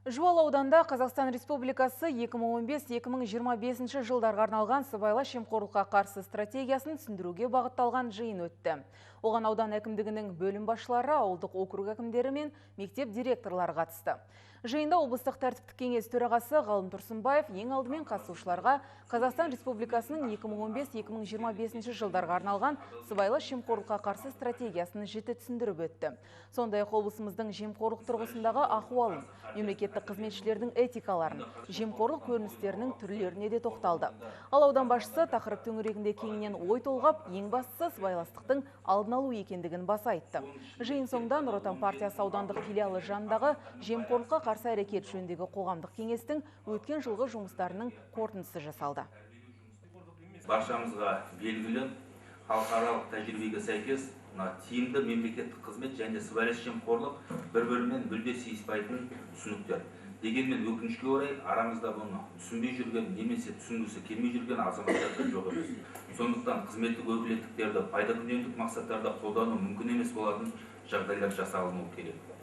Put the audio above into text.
Жуалы ауданында Қазақстан Республикасы 2015-2025 жылдарға арналған сыбайлас жемқорлыққа қарсы стратегиясын түсіндіруге бағытталған жиын өтті. Оған аудан әкімдігінің бөлім басшылары, ауылдық округ әкімдері мен мектеп директорлары қатысты. Жиында облыстық тәртіптік кеңес төрағасы Ғалым Тұрсынбаев ең алдымен қатысушыларға Қазақстан Республикасының 2015-2025 жылдарға арналған сыбайлас жемқорлыққа қарсы стратегиясын жіті түсіндіріп өтті. Сондай-ақ облысымыздың жемқорлық тұрғысындағы ахуалын, мемлекеттік қызметшілердің этикаларын, жемқорлық көріністерінің түрлеріне де тоқталды. Ал аудан басшысы тақырып төңірегінде кеңінен ой толғап, ең бастысы сыбайластықтың алдын алу екендігін баса айтты. Жиын соңында Нұр Отан партиясы аудандық филиалы жанындағы жемқорлыққа қарсы әрекет жөніндегі қоғамдық кеңестің өткен жылғы жұмыстарының қорытындысы жасалды. Баршамызға белгілі, халықаралық тәжірибеге сәйкес мына тиімді мемлекеттік қызмет және сыбайлас жемқорлық бір-бірімен мүлде сыйыспайтын түсініктер. Дегенмен, өкінішке орай, арамызда бұны түсінбей жүрген немесе түсінгісі келмей жүрген азаматтар да жоқ емес. Сондықтан қызметтік өкілеттіктерді пайдакүнемдік мақсаттарда қолдану мүмкін емес болатын жағдайлар жасалынуы керек.